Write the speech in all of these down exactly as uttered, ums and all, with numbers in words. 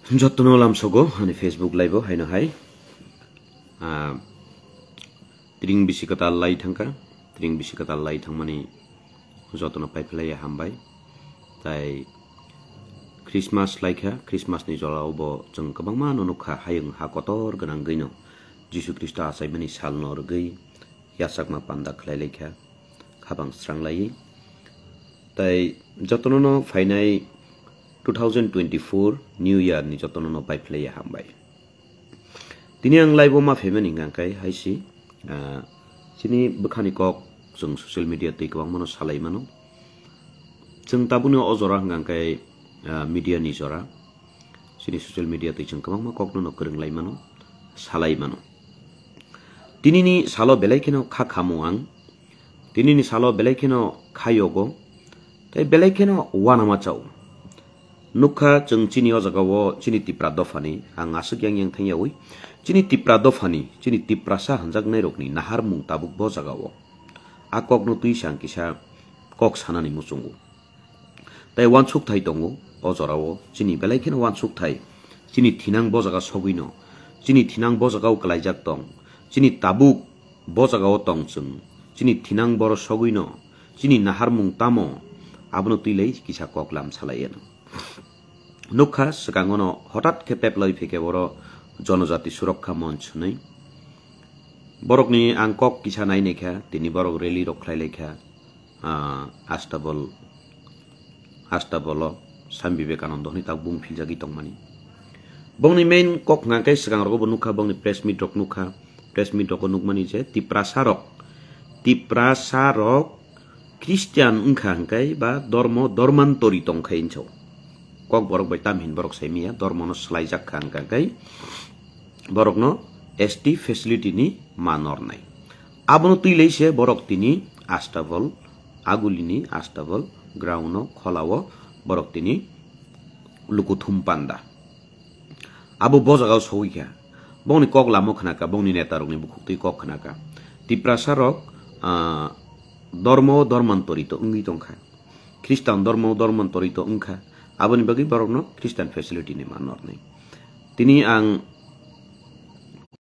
Jotono lamsogo ani Facebook live o haino hai. Ah, tring bisi kwtal lai thangkha, tring bisi kwtal lai thangmani jotono paiphlaiya hambai. Tai Christmas laikha, Christmas ni jora obo chwng kwbangma no nukha, hayung ha kotor gwnangwi no Jisu Khristo achaimani sal no rwgwi yachakma panda khlai laikha, khabang srang laiwi. Tai jotono no phainai two thousand twenty-four New Year ni jotono no paiphlaiya hambai. Tini ang live o ma phaimani hwnkha khe hai si, ah, chini bwkhani kok chwng social media twi kwbangma no salai mano. Chwng tabukni o jora hwnkha khe, ah, media ni jora. Chini social media twi chwng kwbangma kok no no kwrwng lai mano, salai mano. Tinini salo belai kheno kha khamu ang. Tinini salo belai kheno kha yogo. Tei belai kheno uanama chao. Nukha chwng chini o jaga o chini Tipra dophani, ang aswk yang yang thang yawi. Chini Tipra dophani, chini Tiprasa hwnjaknai rokni naharmung tabuk bo jaga o. A kok no twi sa ang kisa kok sanani muchungo. Tai uansuk thai tongo o jora o, chini belai kheno uansuk thai. Chini thinang bo jaga sogwi no, chini thinang bo jaga o kwlaijak tong, chini tabuk bo jaga o tong chwng, chini thinang boro sogwi no, chini naharmung tamo, abono twi lai kisa kok lam salai ano. Nukha swkango no hotat khe peplai phikhe boro Jonojati Surokkha Monch hwnwi. Borokni ang kok kisa nai naikha, tini borok rally rok khlai laikha, ah, Astabol, Astabolo, Swami Vivekananda hwnwi tak bung philjagwi tongmani. Bongni main kok hwnkha khe swkang rogo bo nukha, bongni press meet rok nukha, press meet rogo nukmani je Tiprasa rok, Tiprasa rok Christian wngkha hwnkhe ba dormo dormantori tongkha hinso. Kok borok bai tam hin borok saimiya, dormono swlaijak kha hwnkha khe borokno S T facility ni ma nornai. Abono twi lai se borok tini Astabol, Agulini Astabol ground o kholao borok tini lukuthum panda. Abo bo jaga o sogwi kha. Bongni kok lamo khna kha, bongni neta rokni bukhuk twi kok khna kha. Tiprasa rok, ah, dormo dormantorito wngwi tongkha. Khristan dormo dormantorito wngkha. Aboni bagwi borokno Christian facility ni ma nornai. Tini ang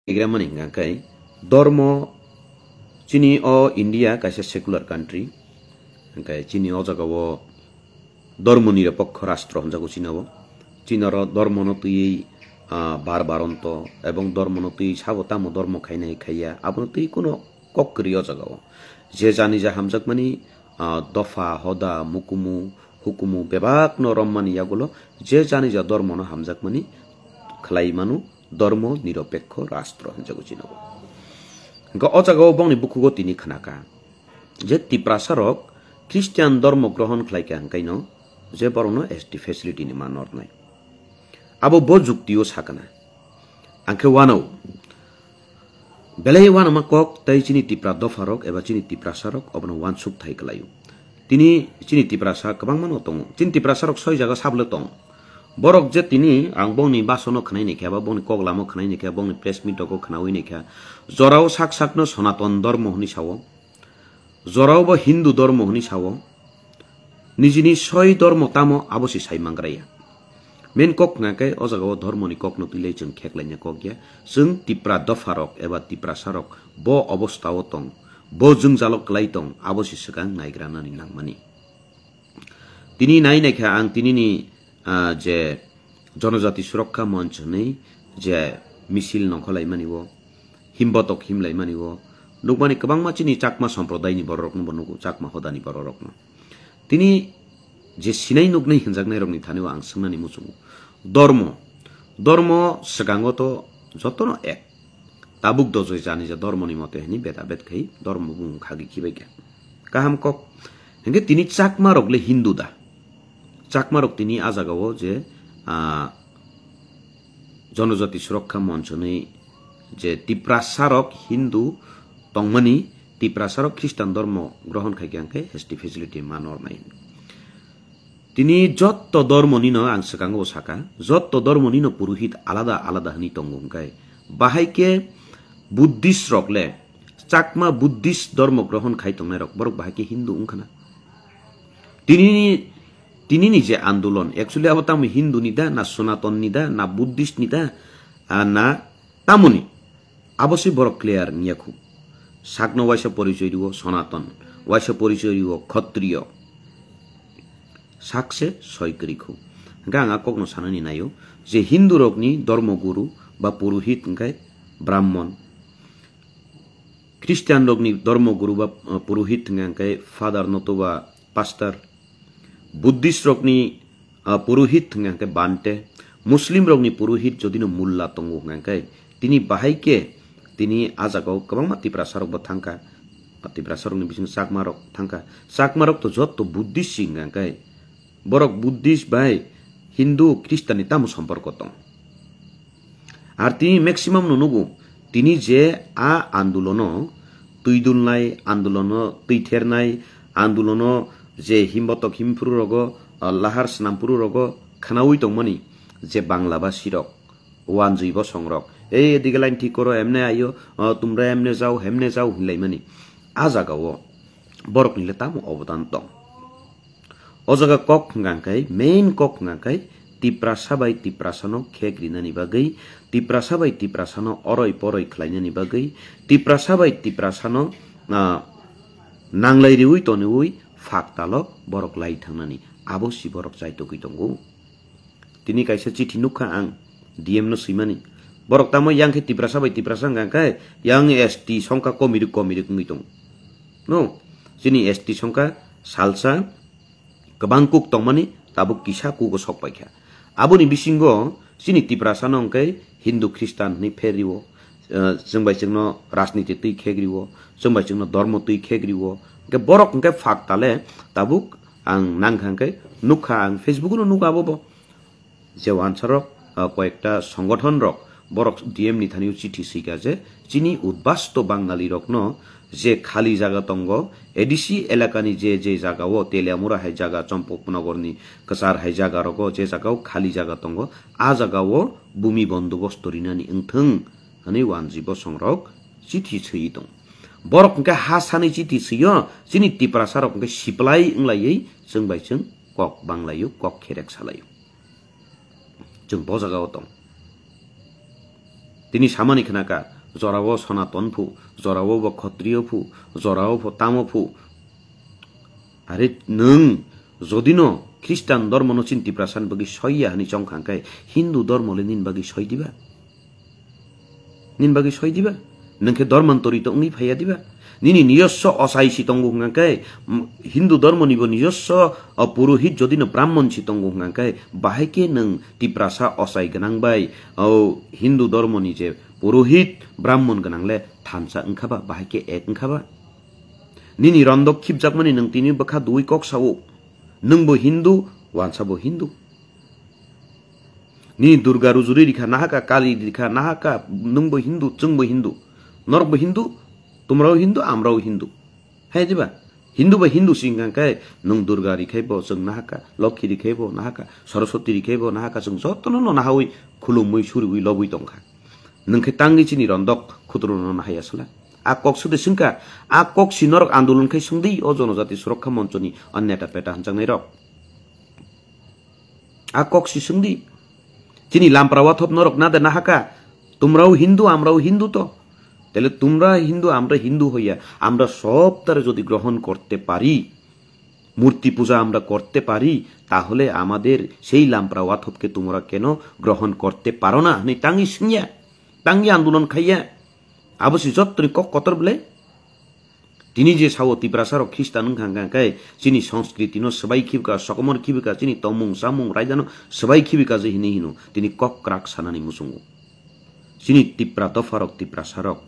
igramani hwnkha khe dormo chini o India kaisa secular country. Hwnkhe chini o jaga o dormo nirapokho rastro hwnjago chini o. Chini oro dormono twiwi, ah, bar baronto ebong dormono twiwi sabo tamo dormo khainai khaiya, abono twi kuno kok kwrwi o jaga o. Je jani ja hamjakmani, ah, dopha, hoda, mukumu, hukumu bebakno rommani yagulo je jani ja dormono hamjakmani khlai mano, dormo nirapokho rastro hwnjago chini o. Hwnkhe o jaga o bongni bukhugo tini khna kha. Je Tiprasa rok Christian dormo grohon khlai kha hwnkhe no je borokno S T facility ni ma nornai. Abo bo jukti o sakana. Angkhe wano belai wanama kok tei chini Tipra dopha rok eba chini Tiprasa rok obono wansuk thai kwlaio. Tini chini Tiprasa kwbangma no tongo. Chini Tiprasa rok soi jaga sabole tong. Borok je tini ang bongni basono khwnai naikha ba bongni kok lamo khwnai naikha, bongni press meet rogo khwnawi naikha. Jorao sak sakno Sonaton dormo hwnwi sao. Jorao bo Hindu dormo hwnwi sao. Nijini soi dormo tamo abo se sai mangraya. Main kok hwnkha khe o jaga o dormoni kokno twi lai chwng kheklaina kok ya. Chwng Tipra dopha rok eba Tiprasa rok bo obostha o tong, bo jwngjalo kwlai tong, abo se swkang naigranani nangmani. Tini nai naikha ang tinini, ah, je Jonojati Surokkha Monch hwnwi je misil nongkholaimani o, himbotok himlaimani o, nukmani kwbangma chini Chakma somprodayni bororokno bo nugo, Chakma hodani bororokno. Tini je sinai nuknai hinjaknairokni thani o ang swngnani muchungo. Dormo, dormo swkango to jotono ek. Tabuk dojoi jani ja dormoni mote hini beda bet khai dormo bumung khagwi khibai kha. Kaham kok. Hingke tini Chakma rok le Hindu da? Chakma rok tini a jaga o je, ah, Jonojati Surokkha Monch hwnwi je Tiprasa rok Hindu tongmani, Tiprasa rok Khristan dormo grohon khai khe hingke S T facility ma nornai. Tini jotto dormonino ang swkango bo saka, jotto dormonino purohit alada alada hwnwi tongo hwnkhe, bahai khe Buddhist rok le Chakma Buddhist dormo grohon khai tongnai rok, borok bahai khe Hindu wngkhana. Tinini Tini ni je andolon, actually abo tamo Hindu ni da, na Sonaton ni da, na Buddhist ni da, ah, na tamoni, abo se borok clear wngya khu. Sakno waisa porichoi rio Sonaton, waisa porichoi rio Khatriyo. Sak se soi kwrwi khu. Hwnkhe ang a kokno sanani naio je Hindu rokni dormo guru ba purohit hwnkhe Brahmon. Christian rokni dormo guru ba, uh, purohit hwnkhe Father notoba Pastor. Buddhist rokni, ah, purohit hwnkha hwnkhe Bhante, Muslim rokni purohit jodino Mulla tongo hwnkha hwnkhe tini bahai khe tini a jagao kwbangma Tiprasa rokbo thangkha, Tiprasa rokni bisingo Chakma rok thangkha, Chakma rok to jotto Buddhist si hwnkha hwnkhe borok Buddhist bai Hindu Christian ni tamo somporko tong? Ar tini maximum no nugo, tini je a andolono twi dulnai, andolono twi thernai, andolono je himbotok himphuru rogo, ah, lahar snamphuru rogo khwnaui tongmani je Bangla basi rok, wanjwi bosong rok, "Ei, edige line thik koro, emne ayo, ah, tumra emne jao, hemne jao," hinlaimani. A jagao borokni le tamo obodan tong? O jaga kok hwnkha khe, main kok hwnkha khe Tiprasa bai Tiprasano khek rinani bagwi, Tiprasa bai Tiprasano oroi poroi khlainani bagwi, Tiprasa bai Tiprasano, ah, nanglai riui toniui phak talo borok lai thangnani. Abo si borok chaitogwi tongo. Tini kaisa chithi nukha ang D M no swimani. Borok tamo yang khe Tiprasa bai Tiprasa hwnkha khe yang S T songkha komirwk komirwk wngwi tongo. No, chini S T songkha salsa kwbang kuk tongmani, tabuk kisa kugo sok paikha. Aboni bisingo chini Tiprasano hwnkhe Hindu Khristan hwnwi pher rio, eh, chwng bai chwngno rajniti twi khek rio, chwng bai chwngno dormo twi khek rio. Hwnkhe borok hwnkhe phak tale tabuk ang nangkha hwnkhe nukha, ang Facebook-o no nugo abo bo. Je wansarok, ah, koyekta songothon rok borok D M ni thani chithi swika je chini udbasto Bangali rokno je khali jaga tongo, A D C elakani je je jagao Teliamura hai jaga, Champaknagar ni kwchar hai jaga rogo je jagao khali jaga tongo, a jagao bumi bondobosto rinani wngthwng hwnwi wanjwi bosong rok chithi swiwi tong. Borok hwnkhe ha sani chithi swiyo, chini Tiprasa rok hwnkhe siplai wnglaiwi chwng bai chwng kok banglaio, kok kherek salaio. Chwng bo jagao tong. Tini samani khnaka, jorao Sonaton phu, jorao bo Khatriyo phu, jorao pho tamo phu. Are nwng jodino Khristan dormono chini Tiprasani bagwi soiya hwnwi chongkha hwnkhe Hindu dormo le nini bagwi soi diba? Nini bagwi soi diba? Nwng khe dormantori to wngwi phaiya diba? Nini nijosso ochai si tongo hwnkha khe, mm, Hindu dormoni bo nijosso, o, purohit jodino brahmon si tongo hwnkha khe, bahai khe nwng Tiprasa ochai gwnang bai, o, Hindu dormoni je purohit brahmon gwnang le thansa wngkha ba, bahai khe ek wngkha ba? Nini rondok khibjakmani nwng tini bwkha duui kok sao. Nwng bo Hindu, wansa bo Hindu. Nini Durga rujuri rikha nahaka, Kali rikha nahaka, nwng bo Hindu, chwng bo Hindu. Norok bo Hindu, tumrao Hindu, amrao Hindu. Hai diba? Hindu ba Hindu si hwnkha khe nwng Durga rikhai bo chwng nahaka, Lokhi rikhai bo nahaka, Saraswati rikhai bo nahaka, chwng jotono no nahaui khulumui suriui lobui tongkha. Nwng khe tangwi chini rondok khuturo no nahai aswla. A kok sudi swngkha, a kok si norok andolon khai swngdi o Jonojati Surokha Monchoni o neta peta hwnjaknai rok. A kok si swngdi. Chini lampra wathop norok nade nahaka. Tumrao Hindu, amrao Hindu to. Tele tumra Hindu, amra Hindu hoiya. Amra sobtare jodi grohon korte pari, murti puja amra korte pari, tahole amader sei lampra wathopke tumra keno grohon korte paro na? Hwnwi tangwi swngya, tangwi andolon khaiya. Abo si jottoni kok kotor bwle. Tini je sao Tiprasa rok Khristan wngkha hwnkha khe chini sonskritino swbai khibika, sokomor khibika, chini tongmung chamung raidano swbai khibika je hinwi hino, tini kok kwrak sanani muchungo. Chini Tipra dopharok, Tiprasarok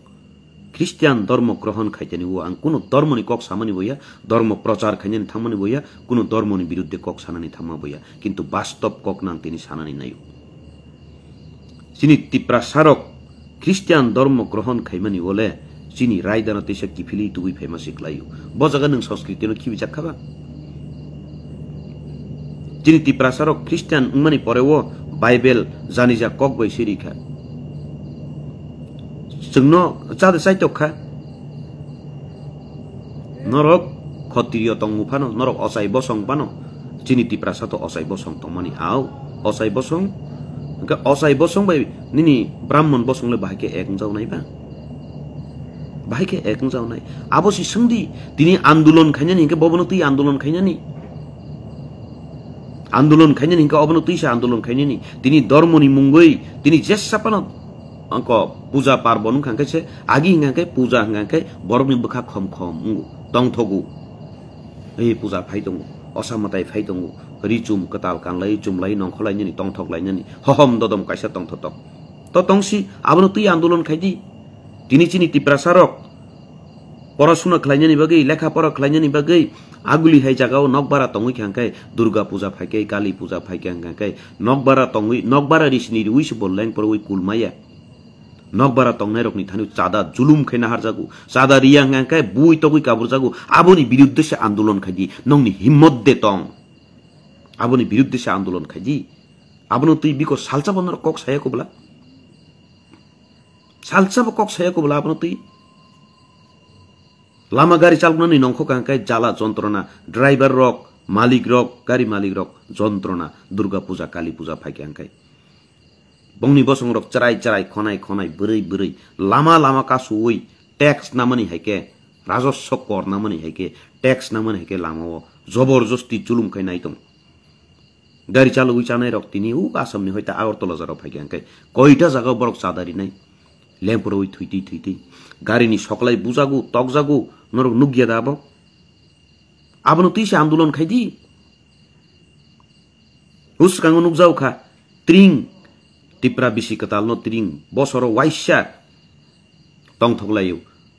Christian dormo grohon khaitani o ang kuno dormoni kok samani boya, dormo prochar khainani thangmani boya, kuno dormoni biruddhe kok sanani thangma boya, kintu bastob kok nang tini sanani naio. Chini Tiprasarok Christian dormo grohon khaimani ole chini raidano teisa kiphilwi tubui phaima se klaio. Bo jaga nwng sonskritino khibijak kha ba? Chini Tiprasarok Christian wngmani pore o Bible janija kok bai swi rikha. Chwngno chade chaitok kha. Norok Khatriyo tongo phano, norok ochai bosong phano, Chini Tiprasa to ochai bosong tongmani, au, ochai bosong, hwnkhe ochai bosong bai nini Brahmon bosong le bahai khe ek wngjaunai ba? Bahai khe ek wngjaunai. Abo si swngdi, tini andolon khainani hwnkhe bobono twi andolon khainani. Andolon khainani hwnkhe obono twi se andolon khainani. Tini dormoni mungwi, tini jesa phano angko puja parbon wngkha hwnkhe se, agi hwnkha hwnkhe puja hwnkha hwnkhe borokni bwkha khom khom wngo, tongthogo. Ei puja phai tongo, osa mwtai phai tongo, ri chum kwtal kanlai, chumlai, nongkhorlainani, tongthoklainani, hohom dodom kaisa tongthotok. To tongsi, abono twi andolon khaidi. Tini chini Tiprasa rok porasuna khlainani bagwi, lekha pora khlainani bagwi, aguli hai jagao nokbara tongwi kha hwnkhe, Durga puja phaikhe, Kali puja phaikhe hwnkhe, nokbara tongwi, nokbara risini riwi se bo leng porwi kulmaya. Nokbara tongnairokni thani chada julum khe naharjago, chada riya hwnkha hwnkhe bui togwi kaburjago, aboni biruddhe se andolon khaidi, nongni himmot de tong? Aboni biruddhe se andolon khaidi, abono twi biko salsa bo norok kok saya kubla? Salsa bo kok saya kubla abono twi? Lama gari chaloknani nongkho kha hwnkhe jala jontrona, driver rok, malik rok, gari malik rok jontrona, Durga puja, Kali puja phaikhe hwnkhe. Bongni bosongrok chwrai chwrai, khonai khonai, bwrwi bwrwi, lama lama kasuwi tax namani hai khe, rajoswo kor namani hai khe, tax namani hai khe lamao joborjosti julum khai nai tong. Gari chalogwi chanairok tini o Assamni hoita Agartala jora phaikha hwnkhe koita jagao borok chada rinai, lemporwi thwitwi thwitwi. Garini soklai bujago, tokjago, norok nukya da abo? Abono twi se andolon khaidi. Hwskango nukjago kha, tring, Tipra bisi kwtalno tring, bosoro waisa tongthok laio.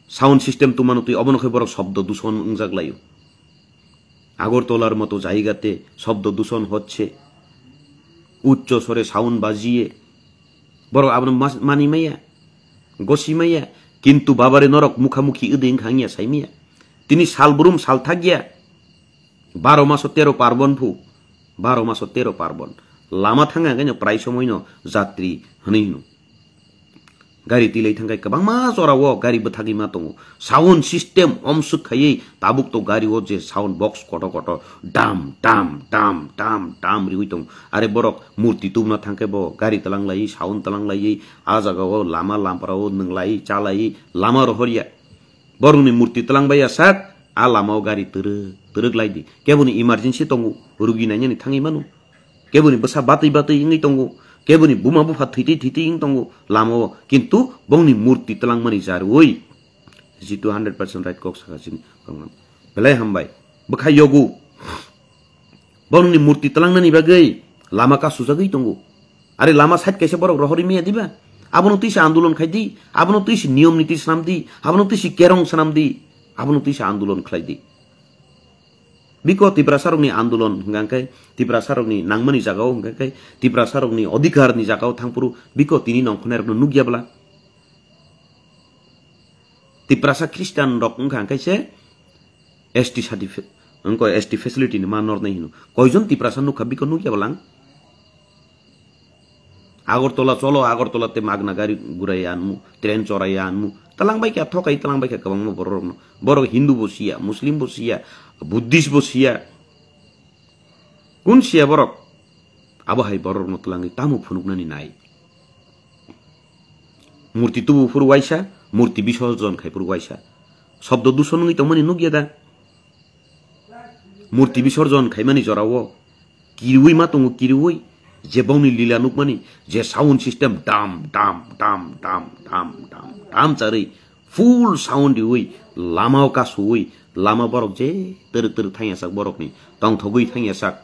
Sound system tongmano twi obono khe borok shobdo duson wngjak laio. আগরতলার মতো জায়গাতে শব্দ দূষণ হচ্ছে, উচ্চ স্বরে সাউন্ড বাজিয়ে, borok abono mas-, mani maya, gosi maya, kintu babare norok mukhamukhi wdwi wngkha wngya saimaya. Tini sal brum sal thakya, baro maso tero parbon phu, baro maso tero parbon. Lama thangya hwnkhe no prai somoino jatri hwnwi hino. Gari tilai thangkhai kwbangma jorao gari bwthagwi ma tongo. Sound system omswk khaiwi tabuk to gari o je sound box koto koto dam, dam, dam, dam, dam riwi tongo. Are borok murti tubuna thangkhe bo gari tlang laiwi, sound tlang laiwi, a jagao lama lampra o nwnglai, chalai, lama rohorya. Borokni murti tlang baiya sak, a lamao gari twrwk, twrwk lai di. Keboni emergency tongo, rugi nainani thangwi mano. Keboni bwsa batwi batwi wngwi tongo, keboni buma bupha thwitwi thwitwi wng tongo lamao, kintu bongni murti twlangmani jarwi. Jitu hundred percent right kok saka chini. Belai hambai. Bwkha yogo. Borokni murti twlangnani bagwi lama kasujagwi tongo. Are lama side kaisa borok rohorwi maya diba? Abono twi se andolon khai di, abono twi se niyom niti swnam di, abono twi se kerong swnam di, abono twi se andolon khlai di. Biko Tiprasarokni andolon hwnkha khe, Tiprasarokni nangmani jagao hwnkha khe, Tiprasarokni odhikarni jagao thangphuru biko tini nongkhornairokno nukya bwla? Tiprasa Christian rok wngkha hwnkhe se S T certificate, wngkha S T facility ni ma nornai hino. Koijon Tiprasa nukha biko nukya bwlang? Agartala cholo, Agartala te magna gari gurai anmu, train chorai anmu. Talang bai kha thokai, talang bai kha kwbangma borok rokno. Borok Hindu bo siya, Muslim bo siya, Buddhist bo siya. Kun siya borok? Abo hai borok rokno twlangwi tamo phunuknani nai? Murti tubu phuru waisa, murti bisorjon khai phuru waisa. Shobdo duson wngwi tongmani nukya da? Murti bisorjon khaimani jorao kiriwi ma tongo, kiriwi je bongni lila nukmani, je sound system dam, dam, dam charwi full sound riwi lamao kasuwi lama borok je twrwk twrwk thangya sak borokni tongthogwi thangya sak.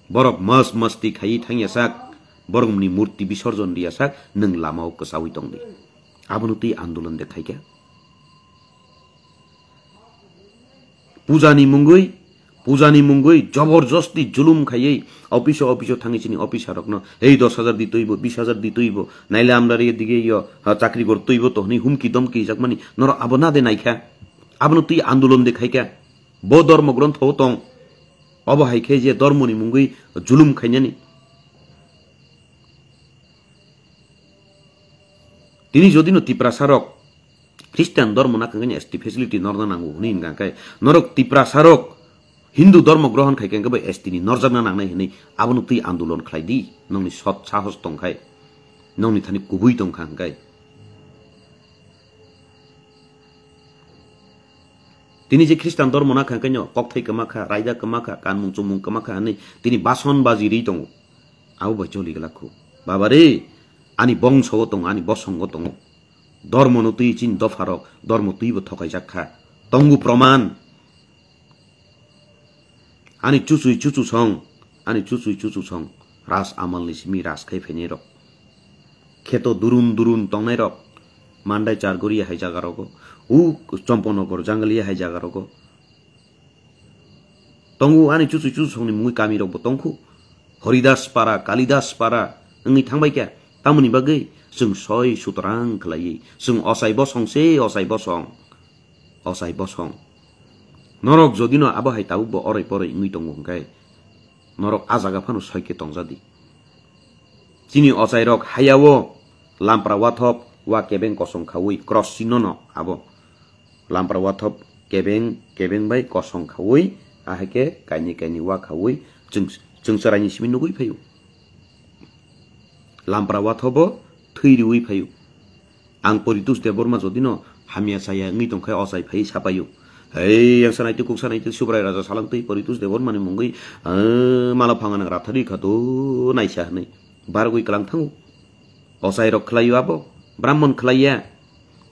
Borok mas masti khaiwi thangya sak, borokni murti bisorjon riya sak, nwng lamao kwchawi tongdi. Abono twi andolon de khaikha. Pujani mungwi, pujani mungwi joborjosti julum khaiwi office o, office o thangwi chini officer rokno, "Ei dos hajar di twibo, bis hajar di twibo, naile amra re dige yo, ha, chakri gor twibo to," hwnwi humki domki jakmani norok abo na de naikha? Abono twi andolon de khaikha. Bo dhormo grontho o tong. Obo hai khe je dhormoni mungwi julum khainani. Tini jodi no Tiprasa rok Christian dhormo na kangkani S T facility norna nango hwnwi hwnkha khe norok Tiprasa rok Hindu dhormo grohon khai khe bo S T ni norjakna nangnai hinwi abono twi andolon khlai di, nongni sot sahos tong khai, nongni thani kubui tong kha hwnkhe. Tini je Khristan dhormo na kha hwnkhe no kokthai kwma kha, raida kwma kha, kanmung chumung kwma kha hinwi tini bason baji ri tongo. Abo bai choli glak khu. Baba re, ani bongso o tongo, ani bosong o tongo. Dhormo no twi chini dopha rok, dhormo twi bo thokai jak kha. Tongo proman. Ani chuchwi chuchu song, ani chuchwi chuchu song, ras amal ni simi ras khai phainai rok. Kheto durun durun tongnai rok, Mandai Chargori hai jaga rogo, u Chomponogor Jangali hai jaga rogo. Tongo ani chuchwi chuchu song ni mungwi kami rok bo tongkhu. Horidas Para, Kalidas Para, wngwi thangbai kha. Tamoni bagwi chwng soi sutrang khlaiwi, chwng osai bosong se, osai bosong. Osai bosong. Norok jodi no abo hai tabuk bo oroi poroi wngwi tongo hwnkhe, norok a jaga phano soi khe tongjadi. Chini ochairok hayao lampra wathop wa kebeng kosong khaui cross chino no abo. Lampra wathop kebeng kebeng bai kosong khaui, ahai khe kaini kaini wa khaui chwng, chwng chwraini simi nugui phaio. Lampra wathobo thwi riui phaio. Ang Poritus Debbarma jodino hamya chaya wngwi tongkhe ochai phai sapaio. Hei, yang sanai twi kuk sanai twi Subrai Raja salang twi Poritus Debbarmani mungwi, eh, mala phanga nang rathari kha to naisa hwnwi bargwi kwlang thango. Ochai rok khlaio abo, Brahmon khlaiya.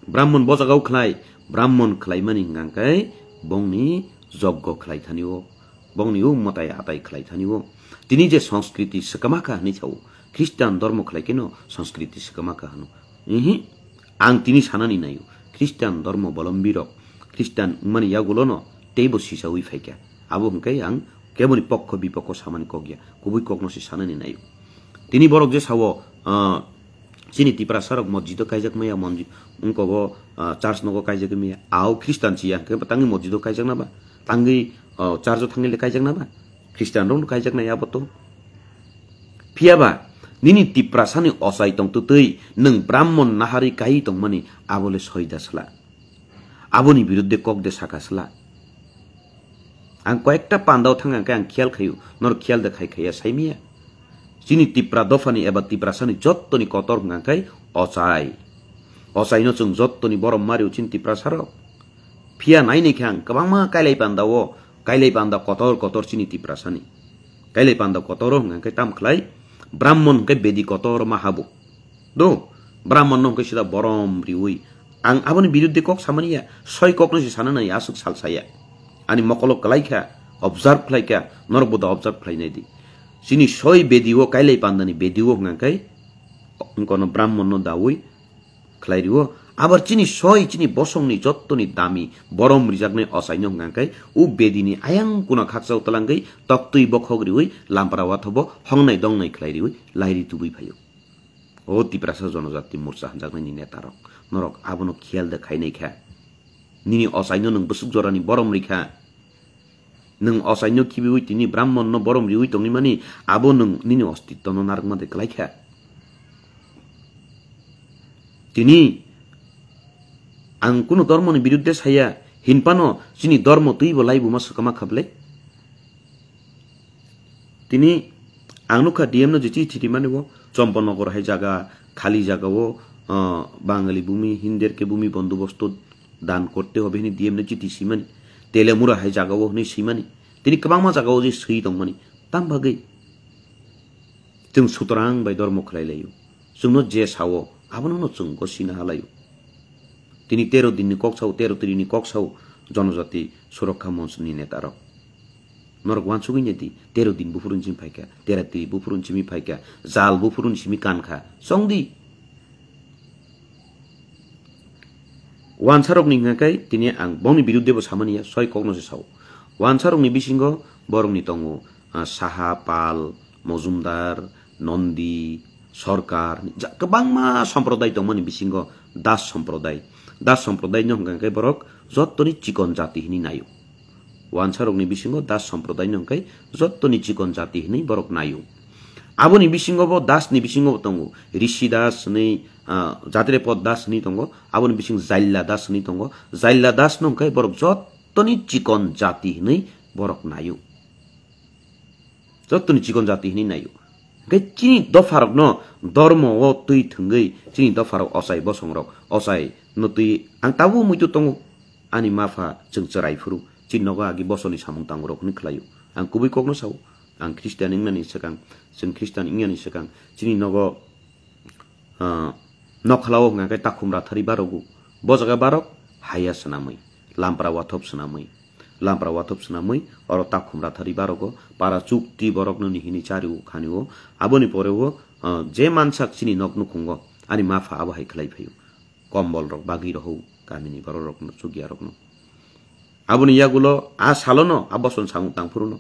Brahmon bo jagao khlai, Brahmon khlaimani hwnkha khe bongni joggo khlai thani o, bongni o mwtai atai khlai thani o. Tini je Sanskriti swkama kha hwnwi sao, Khristan dhormo khlai kheno Sanskriti swkama kha hwno. Ihi, ang tini sanani naio, Khristan dhormo bolombi rok, Khristan wngmani yagulono teibo sisaui phaikha. Abo hwnkhe ang keboni pokho bipokho samani kok ya, kubui kokno se sanani naio. Tini borok je sao, ah, chini Tiprasa rok mosjido kaijak maya, monji-, wngko bo, ah, church nogo kaijak maya, ao Khristan si ya, hwnkhe tangwi mosjido kaijak na ba, tangwi, ah, church o thangwi le kaijak na ba, Khristan rok no kaijak nai abo to. Phiya ba, nini Tiprasa ni ochai tong twtwi nwng Brahmon nahari kai tongmani abo le soida sla. Aboni biruddhe kok de saka sla. Ang koyekta pandao thang khe ang khiyal khaio, nor khiyal de khai khaiya saimiya. Chini Tipra dophani eba Tiprasani jottoni kotor hwnkha khe ochai. Ochaino chwng jottoni borom mario chini Tiprasarok. Phiya naini khe ang kwbangma kailai pandao, kailai panda kotor kotor chini Tiprasani. Kailai panda kotor hwnkha khe tam khlai Brahmon hwnkhe bedi kotor ma habo. Do, Brahmon no hwnkhe sida borom riui. Ang aboni biruddhe kok samani ya, soi kokno se sana nai aswk sal saya. Ani mokolo kwlai kha, observe khlai kha, norok bo da observe khlai nai di. Chini soi bedi o, kailai pandani bedi o hwnkha khe, wngkono Brahmon no daui khlai rio. Abar chini soi, chini bosongni jottoni dami borom rijaknai ochaino hwnkha khe, u bedini ayang kuna khakchao twlangwi, toktwi bokhok riui, lampra wathobo hongnai dongnai khlai riui, lairi tubui phaio. O Tiprasa Jonojati Morcha hwnjaknai ni neta rok, norok abono khiyal de khainai kha. Nini ochaino nwng bwswk jorani borom rikha. Nwng ochaino khibiui tini Brahmon no borom riui tongwi mani, abo nwng nini ostitto no narwkma de kwlai kha. Tini ang kunu dormo ni biruddhe saya, hinphano chini dormo twibo laibuma swkama kha bwle. Tini ang nukha D M no je chithi rimani bo, Chomponogor hai jaga, khali jaga o, ah, Bangali bhumi, Hindu ke bhumi bondobosto dan korte hobe hini D M no chithi simani. Telemura hai jaga o hini simani. Tini kwbangma jaga o je swi tongmani. Tam bagwi chwng sutrang bai dormo khlai laio. Chwngno je sao, abono no chwng gosina halaio. Tini tero din ni kok sao, tero tiri ni kok sao, Jonojati Surokha Monch ni neta rok. Norok uansugwi nai di, tero din buphuru ni simi phaikha, tera tiri buphuru ni simi phaikha, jal buphuru ni simi kankha. Chong di. Uansarokni hwnkha khe tini ang bongni biruddhe bo samani ya, soi kokno se sao. Uansarokni bisingo borokni tongo, ah, Saha, Pal, Mojumdar, Nondi, Sorkar, ja-, kwbangma somprodai tongmani bisingo Das somprodai. Das somprodai no hwnkha khe borok jottoni chikon jati hwnwi naio. Uansarokni bisingo Das somprodai no hwnkhe jottoni chikon jati hwnwi borok naio. Aboni bisingo bo Das ni bisingo bo tongo. Rishi Das hwnwi, ah, Jatrepod Das hwnwi tongo. Aboni bising Jailla Das hwnwi tongo. Jailla Das no hwnkhe borok jottoni chikon jati hwnwi borok naio. Jottoni chikon jati hinwi naio. Hwnkhe chini dopharokno dormo o twi thwngwi chini dopharok ochai bosongrok ochai no twi ang tabuk muitu tongo. Ani mapha chwng chwrai phuru chini nogo agi bosoni samung tangorok hwnwi khlaio. Ang kubui kokno sao. Ang Christian wngnani swkang, chwng Christian wngnani swkang chini nogo ah, nokhalao hwnka khe takhum rathari barogo. Bo jaga barok haya swnamwi, lampra wathop swnamwi, lampra wathop swnamwi, oro takhum rathari barogo para chukti borokno nihini chario khanio. Aboni poreo, ah, je mansak chini nok nukhungo ani mapha abo hai khlai phaio. Kombol rok bagwi rohou kamini borok rokno, chukya rokno. Aboni yagulo a salono a boson samung tangphuruno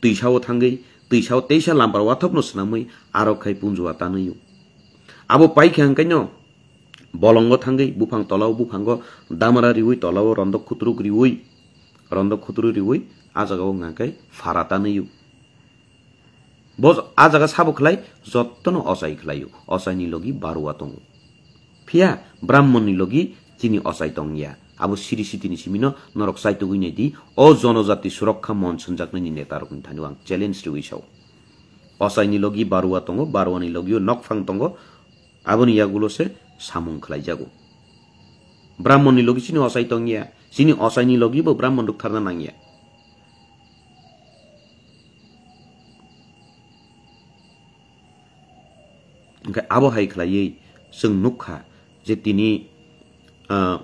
twisao thangwi, twisao teisa lampar wathopno swnamwi arok khai punjua tanwio. Abo paikha hwnkhaino bolongo thangwi buphang tolao buphango damra riwi tolao rondok khutruk riwi, rondok khutruk riwi a jagao hwnkha khe phara tanwio. Bo a jaga sabo khlai jottono ochai khlaio, ochaini logi barua tongo. Phiya Brahmonni logi chini ochai tongya. Abo siri sitini simino norok chaitugwi naidi, o jonojati surokha mon swnjaknaini netarokni thani ang challenge riwi sao. Ochaini logi barua tongo, baruani logio nokphang tongo, aboni yagulo se samung khlaijago. Brahmonni logi chini ochai tongya, chini ochaini logi bo Brahmon rwktharna nangya. Hwnkhe abo hai khlaiwi chwng nukha je tini, ah,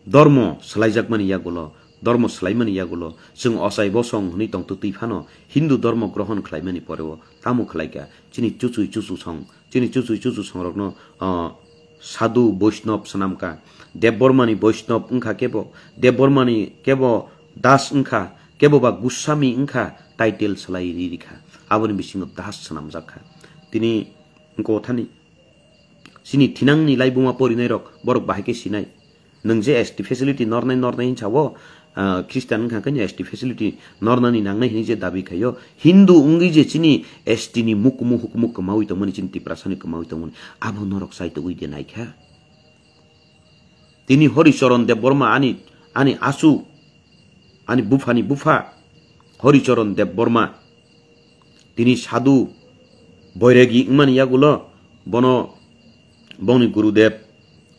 dormo swlaijakmani yagulo, dormo swlaimani yagulo chwng ochai bosong hwnwi tongtwtwi phano Hindu dormo grohon khlaimani poreo tamo khlaikha? Chini chuchwi chuchu song, chini chuchwi chuchu songrokno, ah, sadhu Vaishnav swnamkha. Debbarmani Vaishnav wngkha kebo, Debbarmani kebo Das wngkha, kebo ba Goswami wngkha, title swlai ri rikha. Aboni bisingo Das swnamjak kha. Tini wngkha thani chini thinangni laibuma porinairok borok bahai khe sinai. Nwng je S T facility nornai nornai hinsa o, ah, Christian wngkha khe S T facility nornani nangnai hinwi je dabi khaio, Hindu wngwi je chini S T ni mukumu hukumu kwmawi tongmani, chini Tiprasani kwmawi tongmani, abo norok chaitugwi de naikha. Tini Horicharan Debbarma ani, ani achu, ani buphani bupha Horicharan Debbarma. Tini sadhu boiragi wngmani yagulo bono bongni Gurudev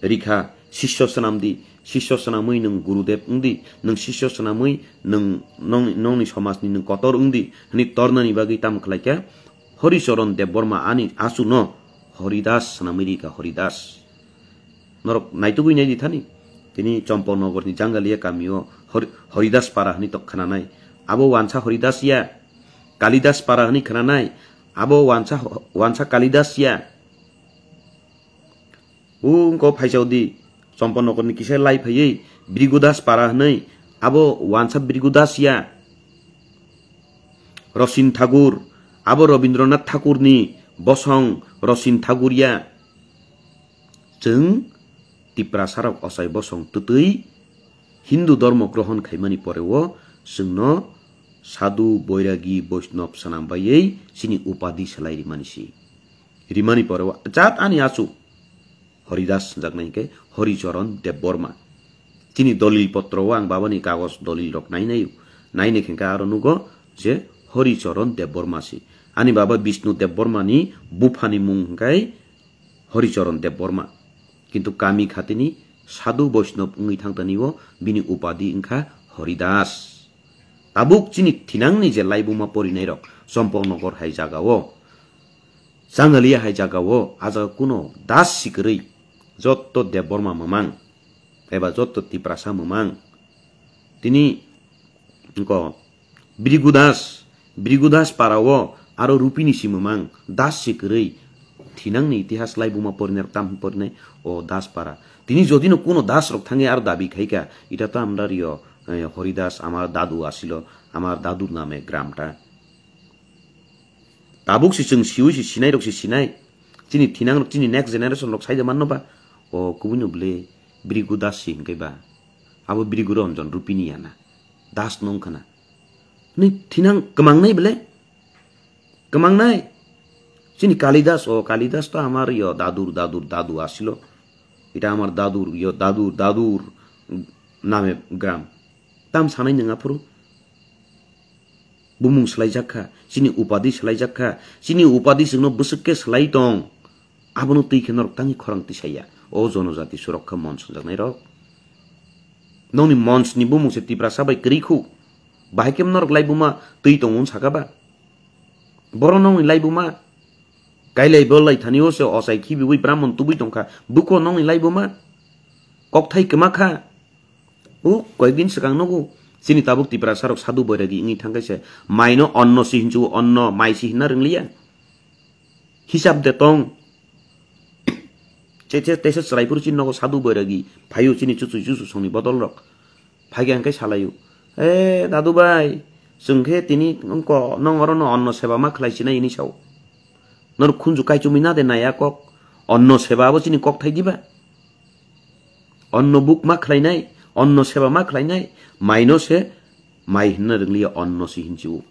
rikha, sisyo swnamdi, sisyo swnamwi nwng Gurudev wngdi, nwng sisyo swnamwi nwng nong-, nongni somajni nwng kotor wngdi hwnwi tornani bagwi tamo khlaikha? Horicharan Debbarma ani achuno Horidas swnamwi rikha, Horidas. Norok naitugwi naidi thani. Tini Champaknagarni Jangalia kamio Hori-, Horidas para hwnwi tok khnanai. Abo wansa Horidas ya. Kalidas para hwnwi khnanai. Abo wansa, wansa Kalidas ya. Ungko phaisaudi Champaknagarni kisa lai phaiwi Brigodas para hwnwi. Abo wansa Brigodas ya. Rosin Thakur. Abo Rabindranath Thakurni bosong Rosin Thakur ya. Chwng Tiprasarok ochai bosong twtwi Hindu dhormo grohon khaimani poreo chwngno sadhu, boiragi, boisnob swnam baiwi chini upadi swlai rimani si. Rimani poreo jat ani achu Horidas hwnjaknai hinkhe Horicharan Debbarma. Chini dolil potro o ang babani kagoj dolil rok nainai, nainai hinkhe aro nugo je Horicharan Debbarma si. Ani baba Bishnu Debbarmani buphani mung hinkhe Horicharan Debbarma. Kintu kami khatini sadhu boisnob wngwi thangtani o bini upadi wngkha Horidas. Tabuk chini thinangni je laibuma porinairok Champaknagar hai jagao, Jangalia hai jagao, a jaga kuno das si kwrwi, jotto Debbarma mwmang, eba jotto Tiprasa mwmang. Tini wngko Brigodas, Brigodas para o aro Rupini si mwmang, das si kwrwi, thinangni itihas laibuma porinai tam porinai o das para. Tini jodino kuno das rok thangwi aro dabi khaika, ita to amra rio, eh, Horidas amar dadu asilo, amar dadur name gramta. Tabuk si chwng siwi si sinai rok si sinai. Chini thinang rok, chini next generation rok saida manno ba. O kubui no bwle Brigodas si hinkhe ba. Abo Brigoranjan Rupini yana. Das nung khana. Ni thinang kwmangnai bwle. Kwmangnai. Chini Kalidas, o Kalidas to amar yo dadur, dadur, dadu asilo. Ita amar dadur, yo dadur, dadur name gram. Tam sanai nung aphuru. Bumung swlaijak kha, chini upadi swlaijak kha, chini upadi chwngno bwswk khe swlai tong, abono twi khe norok tangwi khorang tisaya. O Jonojati Surokha Mon swnjaknairok, nongni monsni bumung se Tiprasa bai kwrwi khu, bahai khe norok laibuma twi tongo wng saka ba? Boro nongni laibuma, kailai bolai thani o se ochai khibiwi Brahmon tubui tongkha, buko nongni laibuma, kokthai kwma kha. O koyekdin swkang nugo, chini tabuk Tiprasa rok Sadhu Boiragi wngwi thangkhe se maino onno si hinchu, onno mai si hinna rwngliya. Hisab de tong. Che che teisa chwraiphuru chini nogo Sadhu Boiragi phaio chini chuchu chuchu songni bodol rok. Phai khe ang khe salaio, "E dadu bai, chwng khe tini wngko nong oro no onno seba ma khlai sinai," hinwi sao. Norok khunju kaichumwi na de naiya kok? Onno seba abo chini kokthai diba? Onno buk ma khlainai, onno seba ma khlainai, maino se mai hinna rwngliya, onno si hinchio.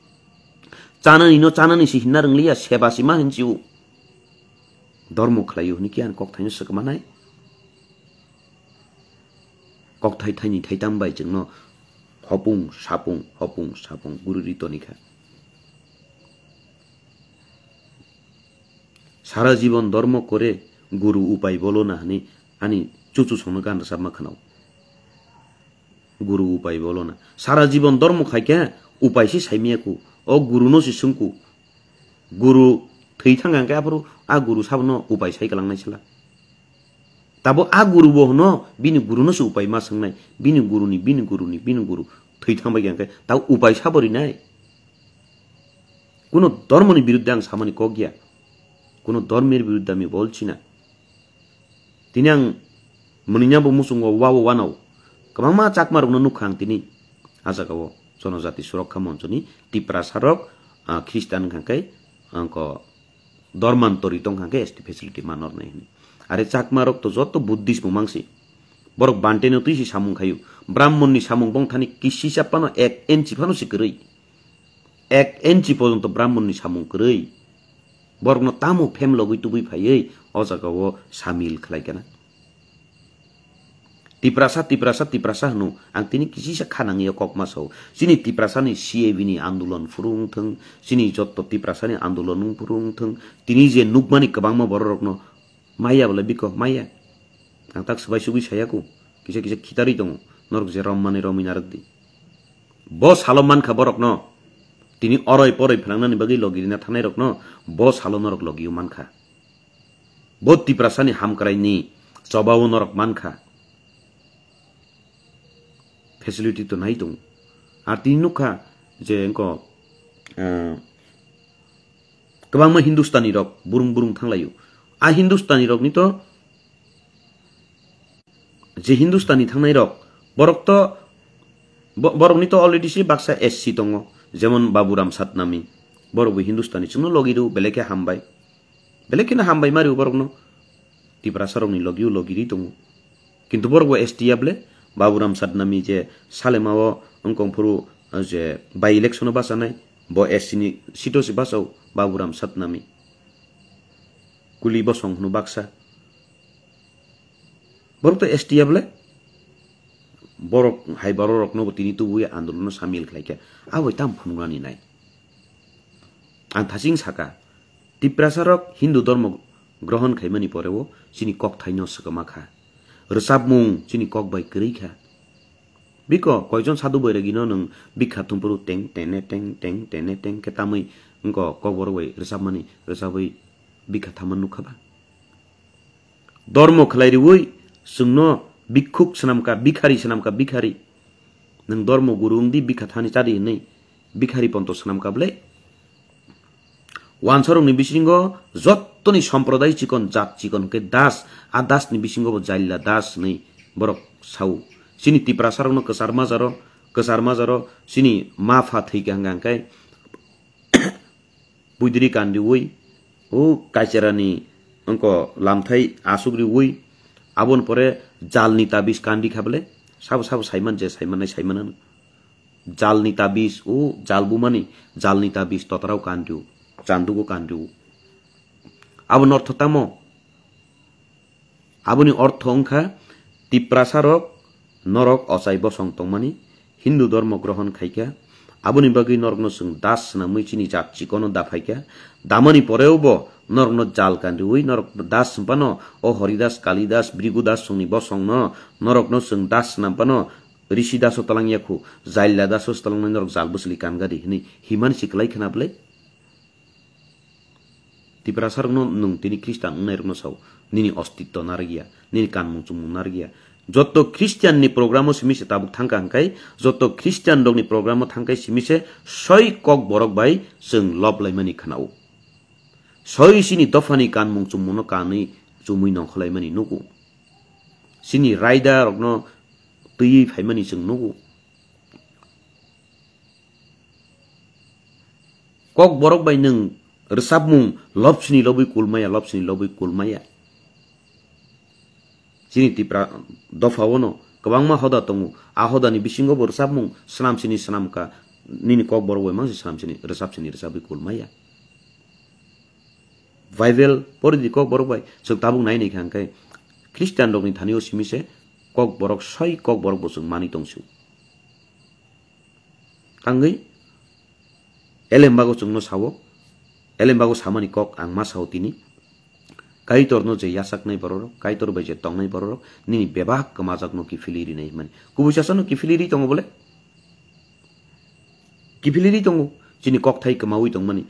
Chanani no chanani si hinna rwngliya, seba si ma hinchio. Dormo khlaio hwnwi khe ang kokthaino swkmanai. Kokthai thaini thaitam bai chwngno hopung sapung, hopung sapung gururi tonikha. Sara jibon dormo kore, guru upai bolo na hwnwi ani chuchu songno gan rwchapma khwnao. Guru upai bolo na. Sara jibon dormo khaikhe upai se saimiya ku. O guru no se swngku. Guru thwi thang hwnkhe aphuru a guru sabono upai sai kwlangnai sala. Tabo a guru bo hwno bini guru no se upai ma swngnai. Bini guru ni, bini guru ni, bini guru thwi thang bai hwnkhe tabo upai sabo rinai. Kuno dormo ni biruddhe ang samani kok ya. Kuno dormir biruddhe ami bolchina. Tini ang mwnwina bo muchungo wa bo wanao. Kwbangma Chakma rokno nukha ang tini. A jaga o Jonojati Surokha Monchoni Tiprasa rok, ah, Khristan hwnkha khe, angko dormantori tong hwnkha khe S T facility manornai hwnwi. Are Chakma rok to joto Buddhist bo mangsi. Borok Bhante no twi si samung khaio. Brahmon ni samung bongthani kisisa phano ek inchi phano si kwrwi. Ek inchi porjonto Brahmon ni samung kwrwi. Borokno tamo phem logwi tubui phaiwi o jaga o samil khlai kana. Tiprasa, Tiprasa, Tiprasa hwno ang tini kisisa kha nangya kok ma sao. Chini Tiprasa ni C A B ni andolon phuru wng thung, chini jotto Tiprasa ni andolon wng phuru wng thung, tini je nukmani kwbangma borok rokno maya bole biko maya. Ang tak swbai sugwi saya ku, kisa kisa khitarwi tongo, norok je rom mani romwi narwk di. Bo salo mankha borokno, tini oroi poroi phnangnani bagwi logi rina thangnai rokno, bo salo norok logi o mankha. Bo Tiprasani hamkraini chobao norok mankha. Facility to nai tongo. Ar tini nukha je engko, eh, kwbangma Hindustani rok burung burung thanglaio. A Hindustani rokni to je Hindustani thangnai rok, borok to, bo-, borokni to already se baksa S C tongo, jemon Baburam Satnami, borok bo Hindustani, chwngno logi rw, belai khe hambai, belai kheno hambai ma rw borokno, Tiprasa rokni logi o logi ri tongo, kintu borok bo S T ya ble, Baburam Satnami je Salema o wngkong phuru, je by election o bachanai, bo S C ni seat o se bachao Baburam Satnami, Kuli Bosong hwno baksa. Borok to S T ya ble? Borok hai borok rokno bo tini tubuwi andolon no samil khlai kha. Aboi tam phunuknani nai. Ang thaching saka, Tiprasa rok Hindu dormo grohon khaimani poreo chini kokthai no swkama kha. Rwchapmung chini kok bai kwrwi kha. Biko koijon sadhu boiragi no nwng bikha thumpuru teng tene teng teng tene teng khe tamwi wngko kokborok bai rwchapmani rwchapwi bikha thamma nukha ba? Dormo khlai rwui chwngno bikkhuk swnamkha, bikhari swnamkha, bikhari. Nwng dormo guru wngdi, bikha thani chadi hwnwi bikhari ponto swnamkha ble? Wansarokni bisingo jottoni somproday chikon, jat chikon hwnkhe das, a dasni bisingo bo Jailla das hwnwi borok sao. Chini Tiprasarokno kwchar majaro, kwchar majaro chini ma pha thwikha hwnkha hwnkhe puidri kandiui, o kaicherani wngko lamthai asuk riui, aboni pore jalni tabis kandi kha bele, sabo sabo saiman je saimanai saimanano. Jalni tabis, o jal bumani jalni tabis totarao kandiu, chandugo kandiu. Aboni ortho tamo? Aboni ortho wngkha, Tiprasa rok norok ochai bosong tongmani, Hindu dormo grohon khaikha, Aboni bagwi norokno chwng das swnamwi chini jat chikono da phaikha. Damani poreo bo norokno jal kanriwi norok das hwnphano, o Horidas, Kalidas, Bhrigu Das chwngni bosongno norokno chwng das swnamphano, Rishi Daso talang yakhu, Jaila Daso talangnai norok jal bwswli kangadi hwnwi himani si kwlai khna bwle? Tiprasarokno nwng tini Khristan wngnairokno sao, nini ostitto narwkya, nini kanmung chumung narwkya. Joto Khristianni programo simi se tabuk thangkha hwnkhe, joto Khristianrokni programo thangkhe simi se soi Kokborok bai chwng lob laimani khna-o. Soi chini dophani kanmung chumungno kanwi chumui nongkholaimani nugo. Chini raidarokno twiwi phaimani chwng nugo. Kokborok bai nwng rwchapmung lobsini lobwi kulmaya, lobsini lobwi kulmaya. Chini Tipra dophao no kwbangma hoda tongo. A hodani bisingo bo rwchapmung swnam sini swnam ka, nini Kokborok bai mangsi swnam sini rwchap sini rwchapwi kulmaya. Bible pori di Kokborok bai, chwng tabuk nai nai kha hwnkhe Khristianrokni thani-o simi se Kokborok soi Kokborok bo chwng manwi tong sio. Tangwi elembago chwngno sao, elembago samani kok ang ma sao tini. Kaitorno je yachaknai bororok, Kaitor bai je tongnai bororok, nini bebak kwmajakno kiphilwi rinai hwnmani. Kubui sasano kiphilwi ri tongo bole? Kiphilwi ri tongo. Chini kokthai kwmawi tongmani.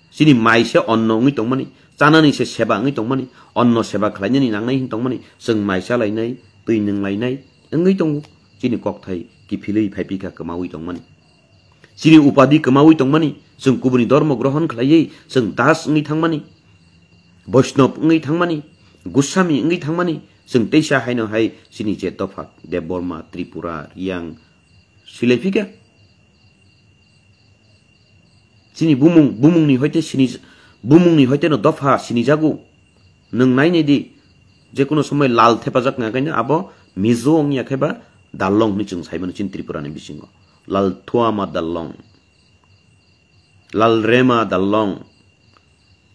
Chini mai se onno wngwi tongmani. Chanani se seba wngwi tongmani. Onno seba khlainani nangnai hin tongmani. Chwng mai chalainai, twi nwnglainai wngwi tongo. Chini kokthai kiphilwi phaiphikha kwmawi tongmani. Chini upadi kwmawi tongmani, chwng kubuni dormo grohon khlaiwi chwng das wngwi thangmani, Boishnov wngwi thangmani, Goswami wngwi thangmani, chwng teisa haino hai chini je dopha Debbarma, Tripura, Riyang, silaiphikha. Chini bumung, bumungni hoite sini, bumungni hoite no dopha sinijago. Nwng nainai di, je kuno somoi lal thepajak wngkha kaino abo Mizo wngya khe ba Darlong hwnwi chwng sai mano chini Tripura ni bisingo. Lal Thuama Darlong. Lal Rema Darlong.